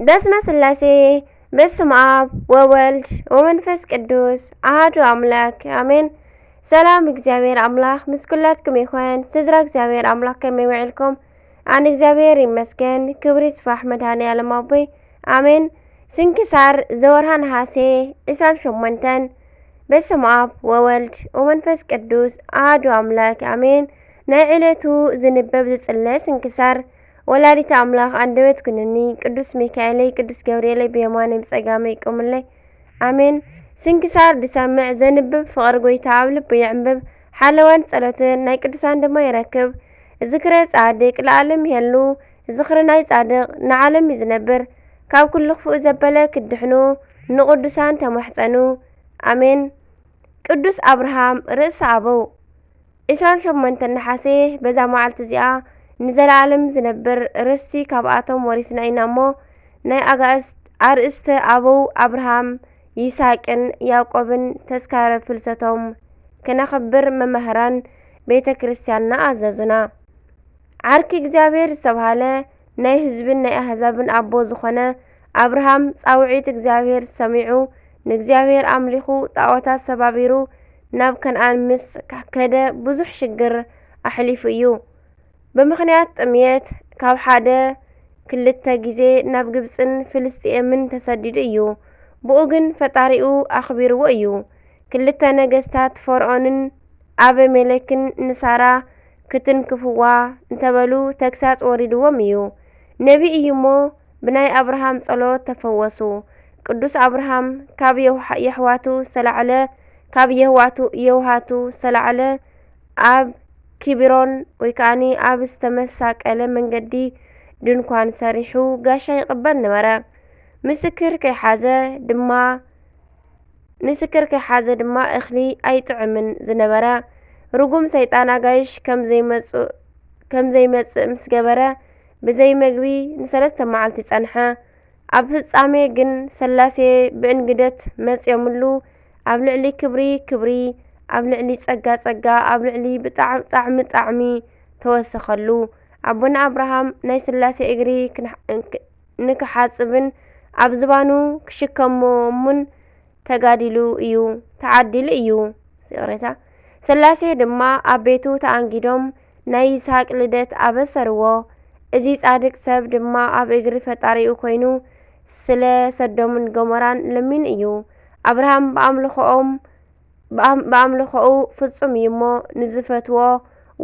በስመ ስላሴ፣ በስመ ኣብ ወወልድ ወመንፈስ ቅዱስ ኣሃዱ ኣምላክ ኣሜን። ሰላም እግዚኣብሔር ኣምላክ ምስ ኩላትኩም ይኹን። ስድራ እግዚኣብሔር ኣምላክ ከመይ ውዒልኩም? ኣነ እግዚኣብሔር ይመስገን፣ ክብሪ ይስፋሕ መድኃኔ ዓለም ኣቦይ ኣሜን። ስንክሳር ዘወርሃ ነሓሴ ዕስራን ሸሞንተን። በስመ ኣብ ወወልድ ወመንፈስ ቅዱስ ኣሃዱ ኣምላክ ኣሜን። ናይ ዕለቱ ዝንበብ ዝጽለ ስንክሳር። ወላዲተ ኣምላኽ ኣንደበት ኩንኒ፣ ቅዱስ ሚካኤለይ፣ ቅዱስ ገብርኤለይ ብየማነይ ብጸጋመይ ይቁምለይ። ኣሜን። ስንክሳር ዝሰምዕ ዘንብብ ፍቕሪ ጎይታ ኣብ ልቡ የዕንብብ። ሓለዋን ጸሎትን ናይ ቅዱሳን ድማ ይረክብ። ዝክረ ጻድቅ ለዓለም ይሄሉ። ዝኽሪ ናይ ጻድቅ ንዓለም እዩ ዝነብር። ካብ ኩሉ ክፉእ ዘበለ ክድሕኑ ንቅዱሳን ተማሕጸኑ። ኣሜን። ቅዱስ ኣብርሃም ርእሰ ኣበው። ዕስራን ሸሞንተን ነሓሴ፣ በዛ መዓልቲ እዚኣ ንዘለኣለም ዝነብር ርስቲ ካብኣቶም ወሪስና ኢና እሞ፣ ናይ ኣጋእዝት ኣርእስተ ኣበው ኣብርሃም፣ ይስሐቅን ያዕቆብን ተስካረ ፍልሰቶም ክነኽብር መማህራን ቤተ ክርስቲያንና ኣዘዙና። ዓርኪ እግዚኣብሔር ዝተብሃለ ናይ ህዝብን ናይ ኣህዛብን ኣቦ ዝኾነ ኣብርሃም ጻውዒት እግዚኣብሔር ሰሚዑ ንእግዚኣብሔር ኣምሊኹ ጣዖታት ሰባቢሩ ናብ ከነኣን ምስ ከደ ብዙሕ ሽግር ኣሕሊፉ እዩ። ብምኽንያት ጥምየት ካብ ሓደ ክልተ ግዜ ናብ ግብጽን ፍልስጥኤምን ተሰዲዱ እዩ። ብኡ ግን ፈጣሪኡ ኣኽቢርዎ እዩ። ክልተ ነገስታት ፈርዖንን ኣበሜሌክን ንሳራ ክትንክፍዋ እንተበሉ ተግሳጽ ወሪድዎም እዩ። ነቢ እዩ እሞ ብናይ ኣብርሃም ጸሎት ተፈወሱ። ቅዱስ ኣብርሃም ካብ የውሓ-፣ የሕዋቱ ዝተላዕለ፣ ካብ የህዋቱ፣ የውሃቱ ዝተላዕለ ኣብ ኪብሮን ወይ ከኣኒ ኣብ ዝተመሳቀለ መንገዲ ድንኳን ሰሪሑ ጋሻ ይቕበል ነበረ። ምስክር ከይሓዘ ድማ፣ ምስክር ከይሓዘ ድማ እኽሊ ኣይጥዕምን ዝነበረ። ርጉም ሰይጣን ኣጋይሽ ከም ዘይመጽእ፣ ከም ዘይመጽእ ምስ ገበረ ብዘይ መግቢ ንሰለስተ መዓልቲ ጸንሐ። ኣብ ፍጻሜ ግን ሥላሴ ብእንግደት መጺኦምሉ፣ ኣብ ልዕሊ ክብሪ ክብሪ፣ ኣብ ልዕሊ ጸጋ ጸጋ፣ ኣብ ልዕሊ ብጣዕ-፣ ጣዕሚ ጣዕሚ ተወሰኸሉ። ኣቦና ኣብርሃም ናይ ሥላሴ እግሪ ክንሕ-፣ እንክ-፣ ንክሓጽብን ኣብ ዝባኑ ክሽከሞምን ተጋዲሉ እዩ፣ ተዓዲሉ እዩ። ይቕሬታ። ሥላሴ ድማ ኣብ ቤቱ ተኣንጊዶም ናይ ይስሐቅ ልደት ኣበሰርዎ። እዚ ጻድቅ ሰብ ድማ ኣብ እግሪ ፈጣሪኡ ኮይኑ ስለ ሰዶምን ገሞራን ለሚኑ እዩ። ኣብርሃም ብኣምልኾኦም፣ ብኣም-፣ ብኣምልኾኡ ፍጹም እዩ እሞ ንዝፈትዎ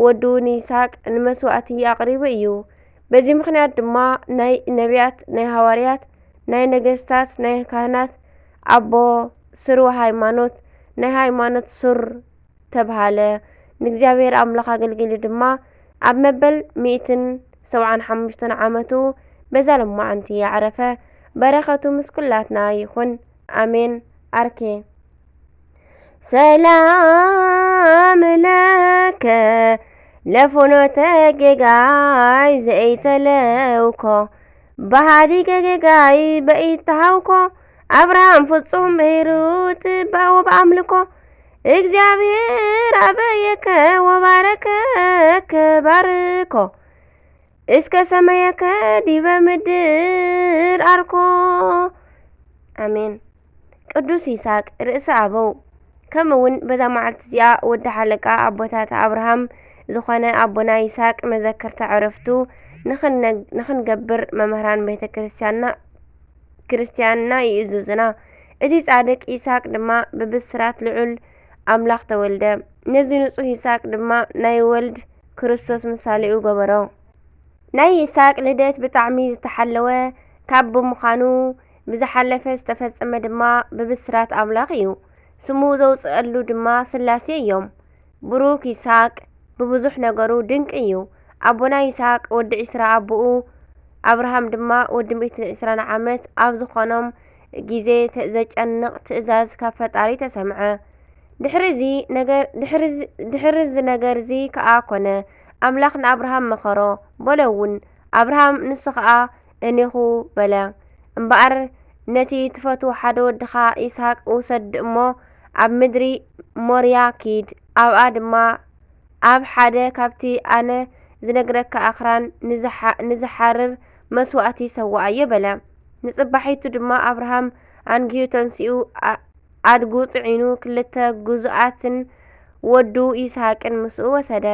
ወዱ ንይስሐቅ ንመስዋእቲ ኣቕሪቡ እዩ። በዚ ምኽንያት ድማ ናይ ነቢያት፣ ናይ ሃዋርያት፣ ናይ ነገስታት፣ ናይ ካህናት ኣቦ፣ ስርወ ሃይማኖት፣ ናይ ሃይማኖት ሱር ተብሃለ። ንእግዚኣብሔር ኣምላኽ ኣገልጊሉ ድማ ኣብ መበል ሚእትን ሰብዓን ሓሙሽተን ዓመቱ በዛ ሎማዓንቲ ኣዕረፈ። በረኸቱ ምስ ኩላትና ይኹን። ኣሜን። ኣርኬ። ሰላም ለከ ለፍኖተ ጌጋይ ዘኢተለውኮ፣ ብሃዲገ ጌጋይ በኢተሃውኮ፣ ኣብርሃም ፍጹም ምሂሩ ትባው ብኣምልኮ፣ እግዚኣብሔር ኣበየከ ወባረከከ ባርኮ፣ እስከ ሰመየከ ዲበ ምድር ኣርኮ። ኣሜን። ቅዱስ ይስሐቅ ርእሰ ኣበው። ከምኡ እውን በዛ መዓልቲ እዚኣ ወዲ ሓለቃ ኣቦታት ኣብርሃም ዝኾነ ኣቦና ይስሐቅ መዘከርታ ዕረፍቱ ንኽነ-፣ ንኽንገብር መምህራን ቤተ ክርስቲያንና፣ ክርስቲያንና ይእዝዙና። እቲ ጻድቅ ይስሐቅ ድማ ብብስራት ልዑል ኣምላኽ ተወልደ። ነዚ ንጹህ ይስሐቅ ድማ ናይ ወልድ ክርስቶስ ምሳሌኡ ገበሮ። ናይ ይስሐቅ ልደት ብጣዕሚ ዝተሓለወ ካብ ብምዃኑ፣ ብዝሓለፈ ዝተፈጸመ ድማ ብብስራት ኣምላኽ እዩ። ስሙ ዘውፅአሉ ድማ ስላሴ እዮም። ብሩክ ይስሐቅ ብብዙሕ ነገሩ ድንቂ እዩ። ኣቦና ይስሐቅ ወዲ ዒስራ ኣቦኡ ኣብርሃም ድማ ወዲ ሚእትን ዕስራን ዓመት ኣብ ዝኾኖም ግዜ ተ-፣ ዘጨንቕ ትእዛዝ ካብ ፈጣሪ ተሰምዐ። ድሕሪ እዚ ነገር፣ ድሕሪ እዚ፣ ድሕሪ እዚ ነገር እዚ ከኣ ኮነ፣ ኣምላኽ ንኣብርሃም መኸሮ፣ በሎ እውን። ኣብርሃም ንሱ ኸኣ እኔኹ በለ። እምበኣር ነቲ ትፈትዎ ሓደ ወድኻ ይስሐቅ ውሰድ እሞ ኣብ ምድሪ ሞርያ ኪድ፣ ኣብኣ ድማ ኣብ ሓደ ካብቲ ኣነ ዝነግረካ ኣኽራን ንዝሓ-፣ ንዝሓርር መስዋእቲ ሰውኣዮ በለ። ንጽባሒቱ ድማ ኣብርሃም ኣንጊሁ ተንሲኡ፣ ኣድጉ ጽዒኑ፣ ክልተ ግዙኣትን ወዱ ይስሃቅን ምስኡ ወሰደ።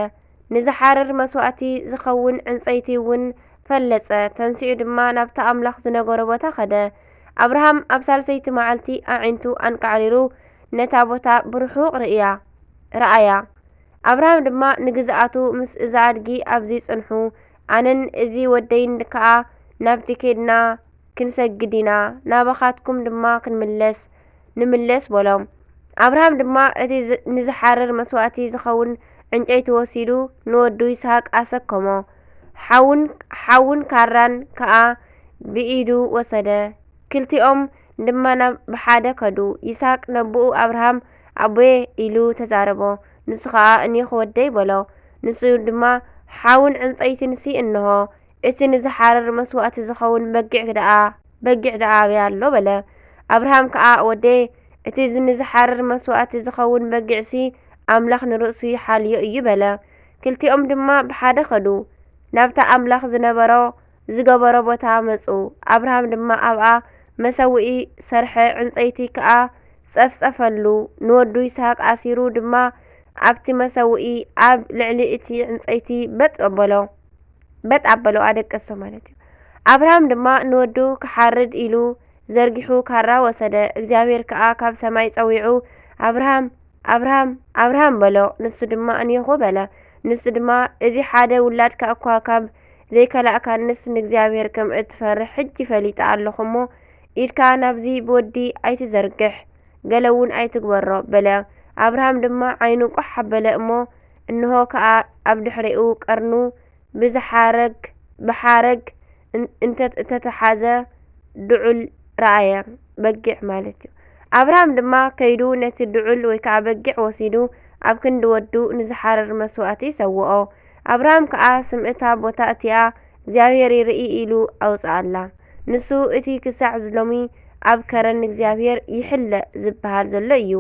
ንዝሓርር መስዋእቲ ዝኸውን ዕንጸይቲ እውን ፈለጸ። ተንሲኡ ድማ ናብቲ ኣምላኽ ዝነገሮ ቦታ ኸደ። ኣብርሃም ኣብ ሳልሰይቲ መዓልቲ ኣዒንቱ ኣንቃዕሪሩ ነታ ቦታ ብርሑቕ ርእያ፣ ረኣያ። ኣብርሃም ድማ ንግዝኣቱ፣ ምስ እዛ ኣድጊ ኣብዚ ጽንሑ፣ ኣነን እዚ ወደይን ከኣ ናብቲ ኬድና ክንሰግድ ኢና፣ ናባኻትኩም ድማ ክንምለስ፣ ንምለስ በሎም። ኣብርሃም ድማ እቲ ዝ- ንዝሓርር መስዋእቲ ዝኸውን ዕንጨይቲ ወሲዱ ንወዱ ይስሃቅ ኣሰከሞ። ሓውን፣ ሓውን ካራን ከኣ ብኢዱ ወሰደ። ክልቲኦም ድማ ናብ ብሓደ ከዱ። ይስሃቅ ነቦኡ ኣብርሃም፣ ኣቦየ፣ ኢሉ ተዛረቦ። ንሱ ኸኣ፣ እኔኹ ወደይ፣ በሎ። ንሱ ድማ፣ ሓውን ዕንጸይትንሲ እንሆ፣ እቲ ንዝሓርር መስዋእቲ ዝኸውን በጊዕ ደኣ፣ በጊዕ ደኣ ኣበይ ኣሎ? በለ። ኣብርሃም ከኣ፣ ወደየ፣ እቲ ንዝሓርር መስዋእቲ ዝኸውን በጊዕሲ ኣምላኽ ንርእሱ ይሓልዮ እዩ፣ በለ። ክልቲኦም ድማ ብሓደ ኸዱ። ናብታ ኣምላኽ ዝነበሮ፣ ዝገበሮ ቦታ መጹ። ኣብርሃም ድማ ኣብኣ መሰውኢ ሰርሐ፣ ዕንጸይቲ ከኣ ጸፍጸፈሉ። ንወዱ ይስሃቅ ኣሲሩ ድማ ኣብቲ መሰውኢ ኣብ ልዕሊ እቲ ዕንጸይቲ በጥ ኣበሎ። በጥ ኣበሎ፣ ኣደቀሶ ማለት እዩ። ኣብርሃም ድማ ንወዱ ክሓርድ ኢሉ ዘርጊሑ ካራ ወሰደ። እግዚኣብሔር ከኣ ካብ ሰማይ ጸዊዑ፣ ኣብርሃም፣ ኣብርሃም፣ ኣብርሃም፣ በሎ። ንሱ ድማ፣ እኔኹ፣ በለ። ንሱ ድማ፣ እዚ ሓደ ውላድካ እኳ ካብ ዘይከላእካንስ ንእግዚኣብሔር ከም እትፈርሕ ሕጂ ፈሊጠ ኣለኹ እሞ፣ ኢድካ ናብዚ ብወዲ ኣይትዘርግሕ፣ ገለ እውን ኣይትግበሮ፣ በለ። ኣብርሃም ድማ ዓይኑ ቋሕ ኣበለ እሞ፣ እንሆ ከኣ ኣብ ድሕሬኡ ቀርኑ ብዝሓረግ፣ ብሓረግ እን-፣ እንተ-፣ እተተሓዘ ድዑል ረኣየ፣ በጊዕ ማለት እዩ። ኣብርሃም ድማ ከይዱ ነቲ ድዑል ወይ ከኣ በጊዕ ወሲዱ ኣብ ክንዲ ወዱ ንዝሓርር መስዋእቲ ሰውኦ። ኣብርሃም ከኣ ስም እታ ቦታ እቲኣ እግዚኣብሔር ይርኢ ኢሉ ኣውጽኣላ። ንሱ እቲ ክሳዕ ሎሚ ኣብ ከረን እግዚኣብሔር ይሕለ ዝበሃል ዘሎ እዩ።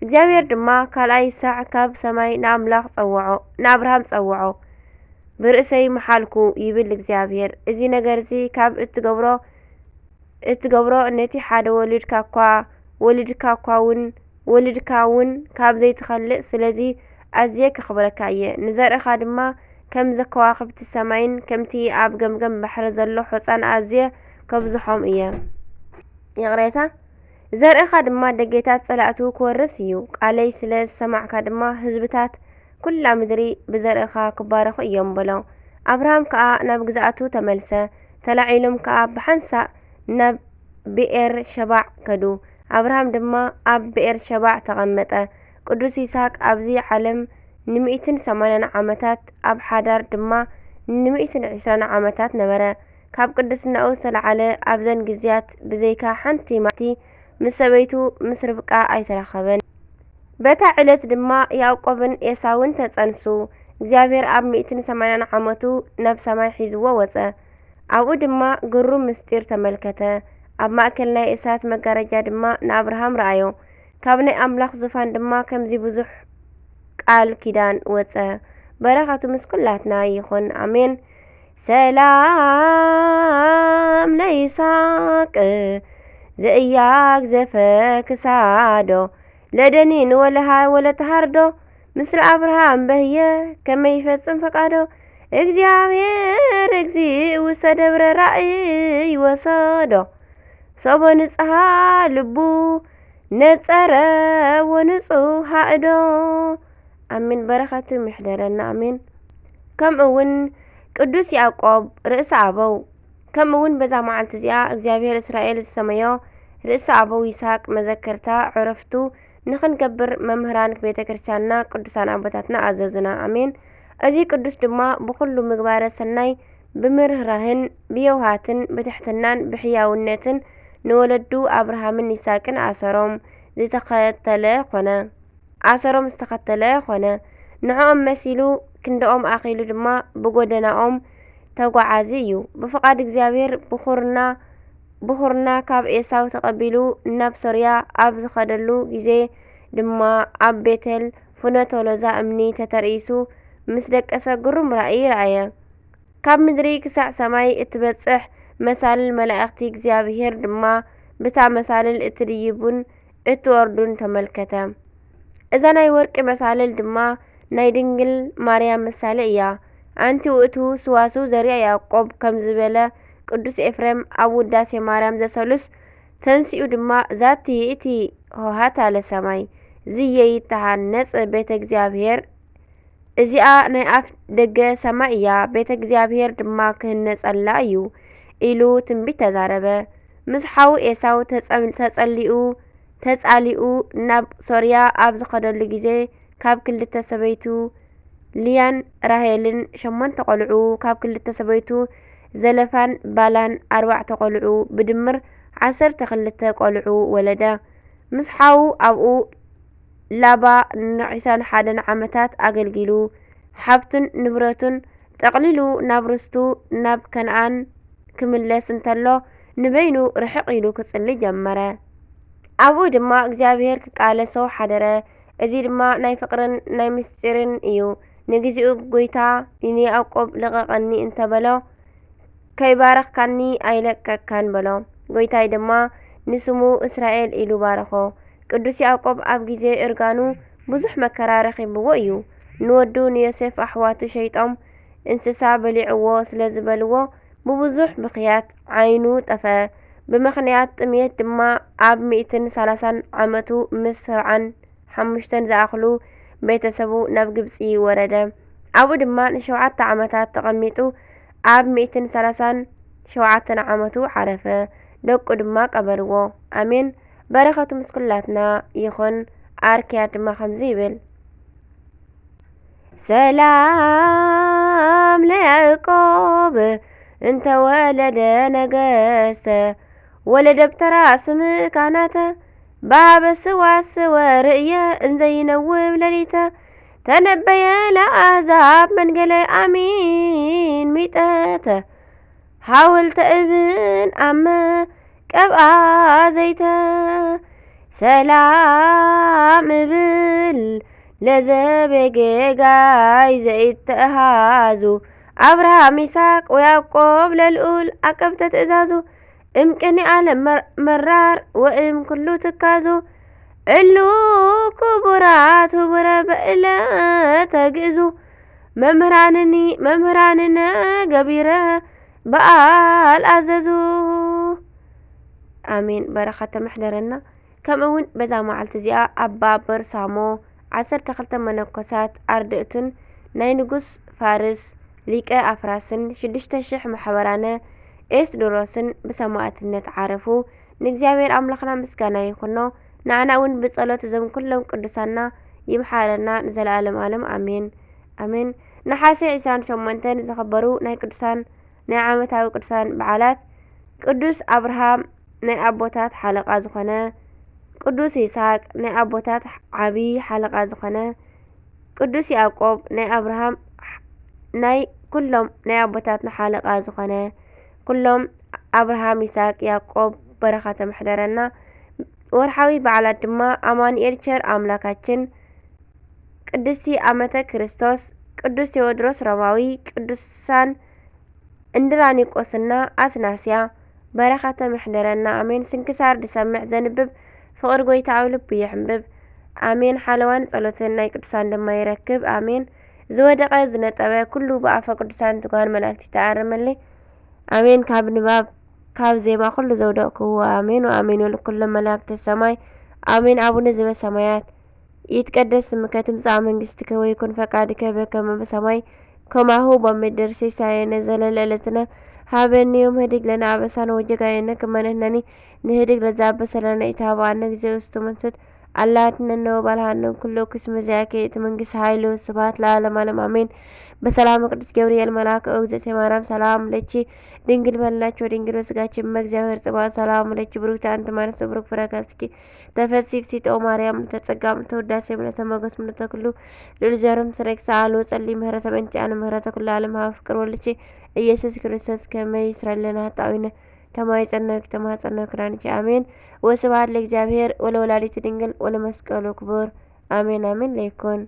እግዚኣብሔር ድማ ካልኣይ ሳዕ ካብ ሰማይ ንኣምላኽ ጸውዖ፣ ንኣብርሃም ጸውዖ። ብርእሰይ መሓልኩ ይብል እግዚኣብሔር። እዚ ነገርዚ ካብ እትገብሮ፣ እትገብሮ ነቲ ሓደ ወልድካ እኳ፣ ወልድካ እኳ እውን፣ ወልድካ እውን ካብ ዘይትኸልእ፣ ስለዚ ኣዝየ ከኽብረካ እየ። ንዘርእኻ ድማ ከም ከዋኽብቲ ሰማይን ከምቲ ኣብ ገምገም ባሕሪ ዘሎ ሑጻን ኣዝየ ከብዝሖም እየ። ይቕሬታ። ዘርእኻ ድማ ደጌታት ጸላእቱ ክወርስ እዩ። ቃለይ ስለ ዝሰማዕካ ድማ ህዝብታት ኩላ ምድሪ ብዘርእኻ ክባረኹ እዮም፣ በሎ። ኣብርሃም ከኣ ናብ ግዝኣቱ ተመልሰ። ተላዒሎም ከኣ ብሓንሳእ ናብ ብኤር ሸባዕ ከዱ። ኣብርሃም ድማ ኣብ ብኤር ሸባዕ ተቐመጠ። ቅዱስ ይስሐቅ ኣብዚ ዓለም ንሚእትን ሰማንያን ዓመታት፣ ኣብ ሓዳር ድማ ንሚእትን ዕስራን ዓመታት ነበረ። ካብ ቅድስናኡ ዝተላዓለ ኣብዘን ግዜያት ብዘይካ ሓንቲ መዓልቲ ምስ ሰበይቱ ምስ ርብቃ ኣይተራኸበን። በታ ዕለት ድማ ያዕቆብን ኤሳውን ተጸንሱ። እግዚኣብሔር ኣብ ሚእትን ሰማንያን ዓመቱ ናብ ሰማይ ሒዝዎ ወጸ። ኣብኡ ድማ ግሩም ምስጢር ተመልከተ። ኣብ ማእከል ናይ እሳት መጋረጃ ድማ ንኣብርሃም ረኣዮ። ካብ ናይ ኣምላኽ ዙፋን ድማ ከምዚ ብዙሕ ቃል ኪዳን ወጸ። በረኸቱ ምስ ኩላትና ይኹን። ኣሜን። ሰላም ለይስሐቅ ዘእያግዘፈ ክሳዶ፣ ለደኒን ወለሃ ወለተሃርዶ፣ ምስለ ኣብርሃም በህየ ከመይ ይፈጽም ፈቃዶ። እግዚኣብሔር እግዚእ ውስተ ደብረ ራእይ ወሰዶ፣ ሶቦ ንጽሃ ልቡ ነጸረ ወንጹህ ሃእዶ። ኣሜን። በረኸቱ ይሕደረና። ኣሜን። ከምኡ እውን ቅዱስ ያዕቆብ ርእሰ ኣበው፣ ከምኡ እውን በዛ መዓልቲ እዚኣ እግዚኣብሔር እስራኤል ዝሰመዮ ርእሰ ኣበው ይስሐቅ መዘከርታ ዕረፍቱ ንኽንገብር መምህራን ቤተ ክርስቲያንና ቅዱሳን ኣቦታትና ኣዘዙና። ኣሜን። እዚ ቅዱስ ድማ ብኹሉ ምግባረ ሰናይ ብምርህራህን ብየውሃትን ብትሕትናን ብሕያውነትን ንወለዱ ኣብርሃምን ይስሐቅን ኣሰሮም ዝተኸተለ ኾነ። ኣሰሮም ዝተኸተለ ኾነ። ንዕኦም መሲሉ ክንድኦም ኣኺሉ ድማ ብጎደናኦም ተጓዓዚ እዩ። ብፍቓድ እግዚኣብሔር ብኹርና፣ ብኹርና ካብ ኤሳው ተቐቢሉ ናብ ሶርያ ኣብ ዝኸደሉ ግዜ ድማ ኣብ ቤተል ፍኖተ ሎዛ እምኒ ተተርኢሱ ምስ ደቀሰ ግሩም ራእይ ረኣየ። ካብ ምድሪ ክሳዕ ሰማይ እትበጽሕ መሳልል መላእኽቲ እግዚኣብሔር ድማ ብታ መሳልል እትድይቡን እትወርዱን ተመልከተ። እዛ ናይ ወርቂ መሳልል ድማ ናይ ድንግል ማርያም ምሳሌ እያ። ኣንቲ ውእቱ ስዋስው ዘርያ ያዕቆብ ከም ዝበለ ቅዱስ ኤፍሬም ኣብ ውዳሴ ማርያም ዘሰሉስ ተንሲኡ ድማ ዛቲ ይእቲ ሆሃታ ለሰማይ ዝየይተሃነጽ ቤተ እግዚኣብሔር እዚኣ ናይ ኣፍ ደገ ሰማይ እያ፣ ቤተ እግዚኣብሔር ድማ ክህነጸላ እዩ ኢሉ ትንቢት ተዛረበ። ምስ ሓዉ ኤሳው ተጸም- ተጸሊኡ ተጻሊኡ ናብ ሶርያ ኣብ ዝኸደሉ ግዜ ካብ ክልተ ሰበይቱ ልያን ራሄልን ሸሞንተ ቆልዑ፣ ካብ ክልተ ሰበይቱ ዘለፋን ባላን ኣርባዕተ ቆልዑ፣ ብድምር ዓሰርተ ክልተ ቆልዑ ወለደ። ምስ ሓዉ ኣብኡ ላባ ንዒስራን ሓደን ዓመታት ኣገልጊሉ፣ ሓብቱን ንብረቱን ጠቕሊሉ ናብ ርስቱ ናብ ከነኣን ክምለስ እንተሎ፣ ንበይኑ ርሕቕ ኢሉ ክጽሊ ጀመረ። ኣብኡ ድማ እግዚኣብሔር ክቃለሶ ሓደረ። እዚ ድማ ናይ ፍቕርን ናይ ምስጢርን እዩ። ንግዚኡ ጐይታ ንያዕቆብ ልቐቐኒ እንተበሎ፣ ከይባረኽካኒ ኣይለቀካን በሎ። ጐይታይ ድማ ንስሙ እስራኤል ኢሉ ባረኾ። ቅዱስ ያዕቆብ ኣብ ግዜ እርጋኑ ብዙሕ መከራ ረኺብዎ እዩ። ንወዱ ንዮሴፍ ኣሕዋቱ ሸይጦም እንስሳ በሊዕዎ ስለ ዝበልዎ ብብዙሕ ብኽያት ዓይኑ ጠፍአ። ብምኽንያት ጥምየት ድማ ኣብ ሚእትን ሰላሳን ዓመቱ ምስ ሰብዓን ሓሙሽተን ዝኣኽሉ ቤተሰቡ ናብ ግብጺ ወረደ። ኣብኡ ድማ ንሸውዓተ ዓመታት ተቐሚጡ ኣብ ሚእትን ሰላሳን ሸውዓተን ዓመቱ ዓረፈ። ደቁ ድማ ቀበርዎ። ኣሜን። በረኸቱ ምስ ኩላትና ይኹን። ኣርክያ ድማ ከምዚ ይብል። ሰላም ለያዕቆብ እንተ ወለደ ነገስተ ወለደ ብተራ ስም ካህናተ ባበ ስዋስወ ርእየ እንዘይነውብ ለሊተ ተነበየ ለኣሕዛብ መንገለ ኣሚን ሚጠተ ሃወልተ እብን ኣመ ቀብኣ ዘይተ ሰላም እብል ለዘቤ ጌጋይ ዘይተእሃዙ ኣብርሃም ይስሐቅ ወያዕቆብ ለልዑል ዓቀብተ ትእዛዙ እም ቅኔ ዓለም መር- መራር ወእም ኩሉ ትካዙ እሉ ክቡራት ህቡረ በእለ ተግእዙ መምህራንኒ መምህራንነ ገቢረ በዓል ኣዘዙ። ኣሜን። በረኸት ተመሕደረና። ከምኡ እውን በዛ መዓልቲ እዚኣ ኣባ በርሳሞ፣ ዓሰርተ ክልተ መነኮሳት ኣርድእቱን ናይ ንጉስ ፋርስ ሊቀ ኣፍራስን ሽዱሽተ ሽሕ ማሕበራነ ኤስድሮስን ብሰማእትነት ዓረፉ። ንእግዚኣብሔር ኣምላኽና ምስጋና ይኹኖ። ንዓና እውን ብጸሎት እዞም ኩሎም ቅዱሳና ይምሓረና ንዘለኣለም ኣለም ኣሜን። ኣሜን። ነሓሰ ዕስራን ሸሞንተን ዝኸበሩ ናይ ቅዱሳን ናይ ዓመታዊ ቅዱሳን በዓላት ቅዱስ ኣብርሃም ናይ ኣቦታት ሓለቓ ዝኾነ፣ ቅዱስ ይስሐቅ ናይ ኣቦታት ዓቢ ሓለቓ ዝኾነ፣ ቅዱስ ያዕቆብ ናይ ኣብርሃም ናይ ኩሎም ናይ ኣቦታትና ሓለቓ ዝኾነ፣ ኩሎም ኣብርሃም፣ ይስሐቅ፣ ያዕቆብ በረኸተ ምሕደረና። ወርሓዊ በዓላት ድማ ኣማኑኤል ቸር ኣምላካችን፣ ቅድስቲ ኣመተ ክርስቶስ፣ ቅዱስ ቴዎድሮስ ሮማዊ፣ ቅዱሳን እንድራኒቆስና ኣትናስያ በረኸቶም ይሕደረና ኣሜን። ስንክሳር ዝሰምዕ ዘንብብ ፍቕሪ ጎይታ ኣብ ልቡ ይሕንብብ ኣሜን። ሓለዋን ጸሎትን ናይ ቅዱሳን ድማ ይረክብ ኣሜን። ዝወደቐ ዝነጠበ ኩሉ ብኣፈ ቅዱሳን ትጓን መላእክቲ ተኣርመለይ ኣሜን። ካብ ንባብ ካብ ዜማ ኩሉ ዘውደቕክዎ ኣሜን ወኣሜን ወለኩሎም መላእክተ ሰማይ ኣሜን። ኣቡነ ዘበሰማያት ይትቀደስ ስምከ ትምጻእ መንግስትከ ወይኩን ፈቃድከ በከመ በሰማይ ከማሁ በምድር። ሲሳየነ ዘለለ ዕለትነ ሀበኒ ዮም ህድግ ለነ አበሳነ ወጌጋየነ ከመ ንሕነኒ ንህድግ ለዘአበሰ ለነ ኢታብአነ እግዚኦ ውስተ መንሱት አላ አድነነ ወባልሃነ እምኩሉ እኩይ እስመ ዚአከ ይእቲ መንግስት ኃይል ወስብሐት ለዓለመ ዓለም አሜን። በሰላመ ቅዱስ ገብርኤል መልአከ ኦ እግዝእትየ ማርያም ሰላም ለኪ ድንግል በልናች ወድንግል በስጋኪ እመ እግዚአብሔር ጽባኦት ሰላም ለኪ ብሩክቲ አንቲ እም አንስት ብሩክ ፍሬ ከርስኪ ተፈሲ ብሲት ኦ ማርያም ምልዕተ ጸጋ ምልዕተ ውዳሴ ምልዕተ ሞገስ ምልዕተ ኩሉ ልዑል ዘርም ስሬክ ሰአሉ ጸሊ ምህረተ በእንቲአነ ምህረተ ኩሉ ዓለም ሀበ ፍቅር ወልድኪ ኢየሱስ ክርስቶስ ከመ ይስረለነ ኃጣውኢነ ተማይጸነኪ ተማጸነኪ ክዳንኪ አሜን። ወስብሐት ለእግዚአብሔር ወለወላዲቱ ድንግል ወለመስቀሉ ክቡር አሜን አሜን ለይኩን።